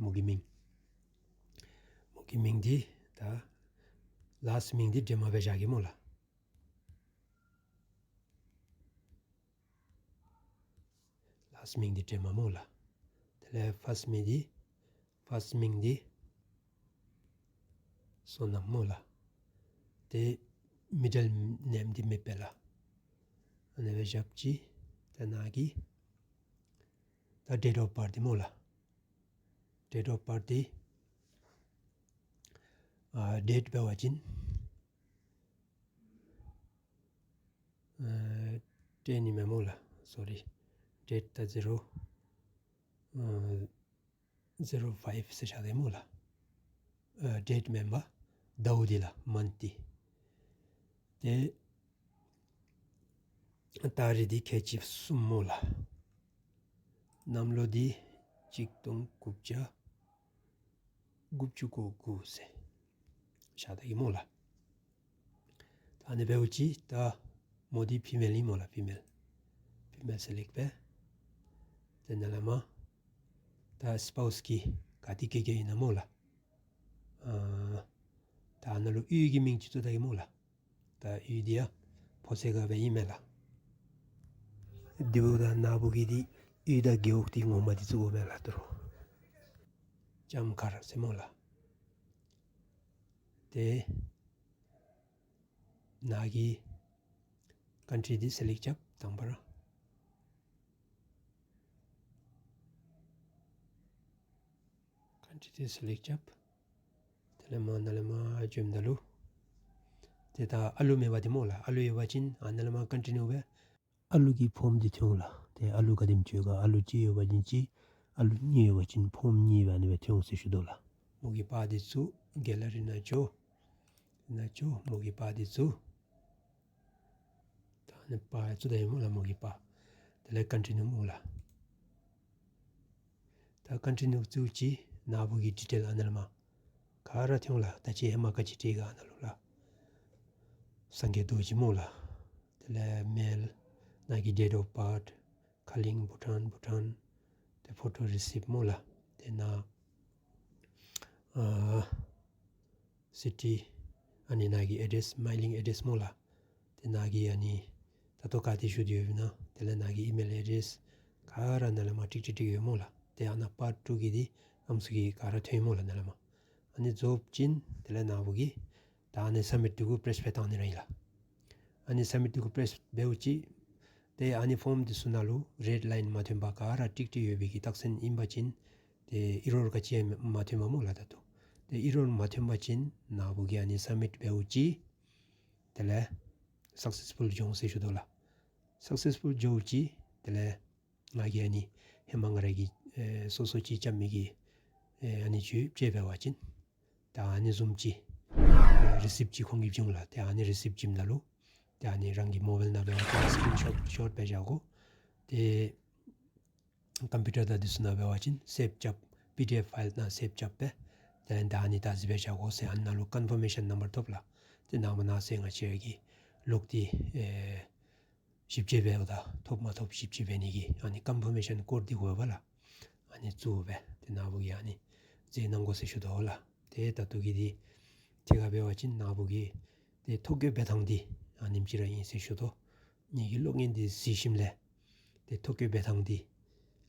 མོ་གི་མིང་། མོ་གི་མིང་འདི་ད་ལཱསཊ་མིང་འདི་སྒྲོལ་མ་སྦེ་བཞག་གེ་སྨོ་ལགས། ལཱསཊ་མིང་འདི་སྒྲོལ་མ་སྨོ་ལགས། དེ་ལས་ཕརསཊ་མིང་འདི་ཕརསཊ་མིང་འདི་བསོད་ནམས་སྨོ་ལགས། ཏེ་མི་ཌལ་ནེམ་འདི་མེདཔ་སྦེ་ལགས། ཨ་ནི་སྦེ་བཞག་ཅི། ད་ནཱ་གི་ད་ཌེཊ་ཨོཕ་བཱརཐ་འདི་སྨོ་ལགས། ཌེཊ་ཨོཕ་བཱརཐ་འདི་ཨ་ཌེཊ་འབད་བ་ཅིན་ཨ་ཊེན་ཨིན་མས་སྨོ་ལགས། སོ་རི། ཌེཊ་ད་ཛི་རོ་ཨ་ཛི་རོ་ཕའིབ་ཟེར་བཞག་དེ་སྨོ་ལགས། ཨ་ཌེཊ་མེན་པར་ཟླཝ་འདི་ལགས། མནཐ་འདི། ཏེ་ཏ་རིག་འདི་ཁལ་གཅིག་གསུམ་སྨོ་ལགས། གནམ་ལོ་འདི་ཆིག་སྟོང་དགུ་བརྒྱ་དགུ་བཅུ་གོ་དགུ་ཟེར་བཞག་ད་གེ་སྨོ་ལགས། ད་ཨ་ནི་འབདཝ་ཅིག་ད་མོ་འདི་ཕི་མེལ་ཨིན་སྨོ་ལགས། ཕི་མེལ། ཕི་མེལ་སི་ལེཀཊ་འབད། ཏེ་ནཱ་ལས་མར་ད་སི་པའུསི་ཀྱི་ག་ཏེ་བཀོད་བཀོདཔ་ཨིན་ན་སྨོ་ལགས། ཨ་ད་ཨ་ནཱ་ལུ་གཡུས་ཀྱི་མིང་ཅིག་བཙུགས་ད་གེ་སྨོ་ལགས། ད་གཡུས་འདི་ཡང་ཕོ་སེ་ག་སྦེ་ཨིན་མས་ལགས། དེ་འབདཝ་ད་ནཱ་བུ་གིས་འདི་གཡུས་དང་རྒེད་འོག་འདི་ངོ་མ་འདི་བཙུགས་དགོ་མས་ལགས། ད་རུང་ལྕམ་མཁར་ཟེར་སྨོ་ལགས། ཏེ་ནཱ་གིས་ཀཱན་ཊི་འདི་སི་ལེཀཊ་རྐྱབ། དང་པ་ར་ཀཱན་ཊི་འདི་སི་ལེཀཊ་རྐྱབ། དེ་ལས་མར་ནཱ་ལས་མར་བྱོནམ་ད་ལུ་ཏེ་ད་ཨ་ལུ་མེད་པར་འདི་སྨོ་ལགས། ཨ་ལུ་ཡོད་པ་ཅིན་ཨ་ནཱ་ལས་མར་ཀཱན་ཊི་ནིའུ་འབད། ཨ་ལུ་གི་ཕོརམ་འདི་ཐོན་འོང་ལགས། ཏེ་ཨ་ལུ་ག་དེམ་ཅིག་ཡོད་ག། ཨ་ལུ་གཅིག་ཡོད་པ་ཅིན་གཅིག། ཨ་ལུ་གཉིས་ཡོད་པ་ཅིན་ཕོརམ་གཉིས་སྦེ་ཨ་ནི་སྦེ་ཐོན་འོང་ཟེར་ཞུ་དོ་ལགས། མོ་གི་པར་འདི་བཙུགས། གེ་ལ་རི་ནང་འགྱོ། ནང་འགྱོ། མོ་གི་པར་འདི་བཙུགས། ད་ཨ་ནི་པར་བཙུགས་ད་ཡི་སྨོ་ལགས། མོ་གི་པར། དེ་ལས་ཀཱན་ཊི་ནིའུ་སྨོ་ལགས། ད་ཀཱན་ཊི་ནིའུ་བཙུགས་ཅི། ནཱ་བུ་གི་ཌི་ཊེལ་ཨ་ནཱ་ལས་མར་ག་ར་ཐོན་འོང་ལགས། ད་ཅི་ཧེ་མ་ག་ཅི་བྲིས་ག་ཨ་ནཱ་ལུ་ལགས། སངས་རྒྱས་རྡོ་རྗེ་སྨོ་ལགས། དེ་ལས་མེལ། ནཱ་གི་ཌེཊ་ཨོཕ་བཱརཐ། ཁ་ལིང་བྷུ་ཊཱན། བྷུ་ཊཱན། ཏེ་ཕོ་ཊོ་རི་སིབཊ་སྨོ་ལགས། ཏེ་ནཱ་ཨ་སི་ཊི་ཨ་ནི་ནཱ་གི་ཨེ་ཌེསི་མེ་ལིང་ཨེ་ཌེསི་སྨོ་ལགས། ཏེ་ནཱ་གི་ཨ་ནི་ད་ལྟོ་ག་ཏེ་བཞུགས་ཏེ་ཡོདཔ་ཨིན་ན། དེ་ལས་ནཱ་གི་ཨི་མེལ་ཨེ་ཌེསི་ག་ར་ནཱ་ལས་མར་ཀྲིག་ཀྲིག་ཀྲིག་ཡོད་སྨོ་ལགས། ཏེ་ཨ་ནཱ་པཱརཊ་ཊུ་གི་འདི་ཨམ་སྲུ་གི་ག་ར་ཐོན་སྨོ་ལགས་ནཱ་ལས་མར། ཨ་ནི་རྫོགས་ཅིན་དེ་ལས་ནཱ་བུ་གིས་ད་ཨ་ནི་སབ་མིཊ་འདི་གུ་པྲེསི་འབད་བཏང་ནི་ར་ཨིན་ལགས། ཨ་ནི་སབ་མིཊ་འདི་གུ་པྲེསི་འབདཝ་ཅིག་ཏེ་ཨ་ནི་ཕོརམ་འདི་ཚུ་ནང་ལུ་རེཌ་ལའིན་མ་ཐོན་པར་ག་ར་ཀྲིག་ཀྲིག་ཡོད་པའི་གི་རྟགས་མཚན་ཨིན་པ་ཅིན་ཏེ་ཨི་རོར་ག་ཅི་ཡང་མ་ཐོན་པས་སྨོ་ལགས་ད་ལྟོ། ཏེ་ཨི་རོར་མ་ཐོན་པ་ཅིན་ནཱ་བུ་གིས་ཨ་ནི་སབ་མིཊ་འབདཝ་ཅིག་དེ་ལས་སག་སེསི་ཕུལ་འགྱོ་འོང་ཟེར་ཞུ་དོ་ལགས། སག་སེསི་ཕུལ་འགྱོཝ་ཅིག་དེ་ལས་ང་གིས་ཨ་ནི་ཧེ་མ་ང་ར་གིས་ཨེ་སོ་སོ་ཅིག་རྐྱབ་མི་གི་ཨེ་ཨ་ནི་ཚུ་བཅད་འབད་བ་ཅིན་ད་ཨ་ནི་བཟུམ་ཅིག་ཨེ་རི་སིབཊ་ཅིག་ཁོང་གིས་བྱིན་འོང་ལགས། ཏེ་ཨ་ནི་རི་སིབཊ་བྱིནམ་ད་ལུ་ཏེ་ཨ་ནི་རང་གི་མོ་བཱའིལ་ནང་འབད་བ་ཅིན་སི་ཀིརིན་ཤོཊ་ཤོཊ་སྦེ་བཞག་དགོ། ཏེ་ཀམ་པིའུ་ཊར་དང་འདི་ཚུ་ནང་འབད་བ་ཅིན་སེབ་རྐྱབ། པི་ཌི་ཨེཕ་ཕའིལ་ནང་སེབ་རྐྱབ་སྦེ་ཏེ་ད་ཨ་ནི་བདག་འཛིན་འབད་བཞག་དགོ་ཟེར། ཨ་ནཱ་ལུ་ཀོན་ཕོར་མེ་ཤཱན་ནམ་བར་ཐོབ་ལགས། ཏེ་ནངས་པ་གནངས་ཚེ་ང་བཅས་ཀྱིས་ལོག་སྟེ་ཨེ་ཞིབ་དཔྱད་འབདཝ་ད་ཐོབ་མ་ཐོབ་ཞིབ་དཔྱད་འབད་ནི་གི་ཨ་ནི་ཀོན་ཕོར་མེ་ཤཱན་ཀོཌ་འདི་དགོ་པས་ལགས། ཨ་ནི་བཙུགས་སྦེ་ཏེ་ནཱ་བུ་གིས་ཨ་ནི་མཛད་གནང་དགོ་ཟེར་ཞུ་དོ་ལགས། ཏེ་ད་ལྟོ་གི་འདི་ཏེ་ག་འབད་བ་ཅིན་ནཱ་བུ་གིས་ཏེ་ཐོ་བཀོད་འབད་ཐངས་འདི་ཨ་ནེམ་ཅིག་ར་ཨིན་ཟེར་ཞུ་དོ། ངེ་གི་གློག་བརྙན་འདི་གཟིགས་ཞིནམ་ལས་ཏེ་ཐོ་བཀོད་འབད་ཐངས་འདི་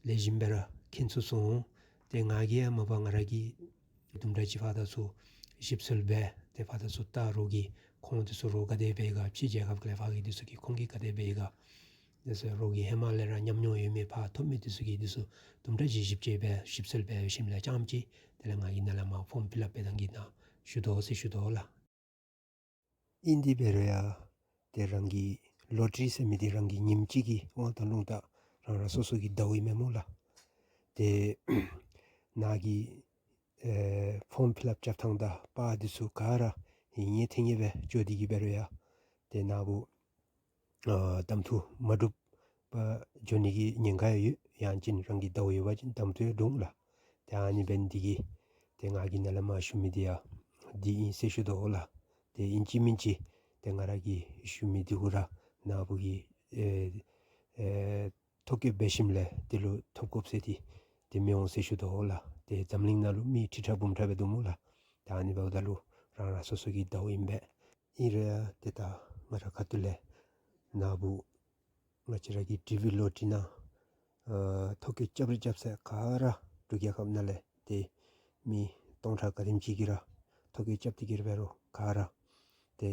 ལེགས་ཤོམ་སྦེ་ར་མཁྱེན་ཚུགས་སོང་། ཏེ་ང་གིས་ཡང་མ་པ་ང་ར་གིས་དུམ་གྲ་ཅིག་ཕར་དང་ཚུར་ཞིབ་འཚོལ་འབད་ཏེ་ཕར་དང་ཚུར་བལྟ། རོགས་ཀྱིས་ཁོང་འདི་ཚུ་རོགས་ག་དེ་འབད་ག། ཕྱི་རྒྱལ་ཁབ་ལས་ཕར་གྱི་འདི་ཚུ་གིས་ཁོང་གིས་ག་དེ་འབད་ག། དེ་ཚུ་རོགས་ཀྱིས་ཧེ་མ་ལས་ར་ཉམས་མྱོང་ཡོད་མི་ཕར་ཐོབ་མི་འདི་ཚུ་གིས་འདི་ཚུ་དུམ་གྲ་ཅིག་ཞིབ་དཔྱད་འབད་ཞིབ་འཚོལ་འབད་ཞིནམ་ལས་རྐྱངམ་ཅིག་དེ་ལས་ང་གིས་ནཱ་ལས་མར་ཕོརམ་ཕིལ་ཨཔ་འབད་ཐངས་ཀྱི་ནང་ཞུ་དོ་ཟེར་ཞུ་དོ་ལགས། ཨིན་དེ་འབད་རུང་ཡང་ཏེ་རང་གི་ལོ་ཊ་རི་ཟེར་མི་འདི་རང་གི་ཉིནམ་གཅིག་གི་དབང་དང་ལུང་དང་རང་རང་སོ་སོ་གི་ཟླཝ་ཨིན་མས་སྨོ་ལགས། ཏེ་ནཱ་གི་ཨེ་ཕོརམ་ཕིལ་ཨཔ་རྐྱབ་ཐངས་དང་པར་འདི་ཚུ་ག་ར་ཡིན་ངེས་ཐོན་ངེས་སྦེ་འགྱོ་སྟེ་གི་འབད་རུང་ཡང་ཏེ་ནཱ་བུ་ཨ་གདམ་འཐུ་མ་གྲུབ་པར་འགྱོ་ནི་གི་ཉེན་ཁ་ཡང་ཡོད། ཡང་ཅིན་རང་གི་ཟླཝ་ཡོད་པ་ཅིན་གདམ་འཐུ་ཡང་འགྲུབ་འོང་ལགས། ཏེ་ཨ་ནི་འབད་ནི་འདི་གིས་ཏེ་ང་གིས་ནཱ་ལས་མར་ཞུ་མི་འདི་ཡང་འདི་ཨིན་ཟེར་ཞུ་དོ་ལགས། ཏེ་ཨིན་ཅི་མིན་ཅི་ཏེ་ང་ར་གིས་ཞུ་མི་འདི་གུ་ར་ནཱ་བུ་གིས་ཨེ་ཨེ་ཐོ་བཀོད་འབད་ཞིནམ་ལས་དེ་ལུ་ཐོབ་དགོཔ་ཟེར་ཏེ་ཏེ་མི་འོང་ཟེར་ཞུ་དོ་ལགས། ཏེ་འཛམ་གླིང་ནང་ལུ་མི་ཁྲི་ཕྲག་འབུམ་ཕྲག་སྦེ་འདུག་སྨོ་ལགས། ཏེ་ཨ་ནི་འབདཝ་ད་ལུ་རང་རང་སོ་སོ་གི་ཟླཝ་ཨིན་པས། ཨིན་རུང་ཡང་ཏེ་ད་ང་ར་ཁ་ཐུག་ལས་ནཱ་བུ་ང་བཅས་ར་གི་ཊི་ཝི་ལོ་ཊ་རི་ནང་ཨ་ཐོ་བཀོད་རྐྱབ་རེ་རྐྱབ་ས་ག་ར་འབྲུག་རྒྱལ་ཁབ་ནང་ལས་ཏེ་མི་སྟོང་ཕྲག་ག་དེམ་ཅིག་གིས་ར་ཐོ་བཀོད་རྐྱབ་སྟེ་གི་ར་འབད་རུང་ག་ར་ཏེ་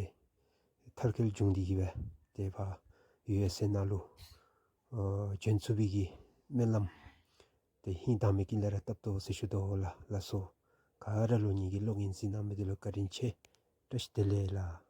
མཐར་འཁྱོལ་བྱུང་སྟེ་གི་སྦེ་ཏེ་ཕར་ཡུ་ཨེསི་ཨེ་ནང་ལུ་ཨ་བྱོན་ཚུགས་པའི་གི་སྨོན་ལམ་ཏེ་ཧིང་དྭངས་མའི་དཀྱིལ་ལས་ར་བཏབ་དོ་ཟེར་ཞུ་དོ་ལགས། ལགས་སོ། ག་ར་ལུ་ངེ་གི་གློག་བརྙན་གཟིགས་གནང་མི་འདི་ལུ་བཀའ་དྲིན་ཆེ། བཀྲ་ཤིས་བདེ་ལེགས་ལགས།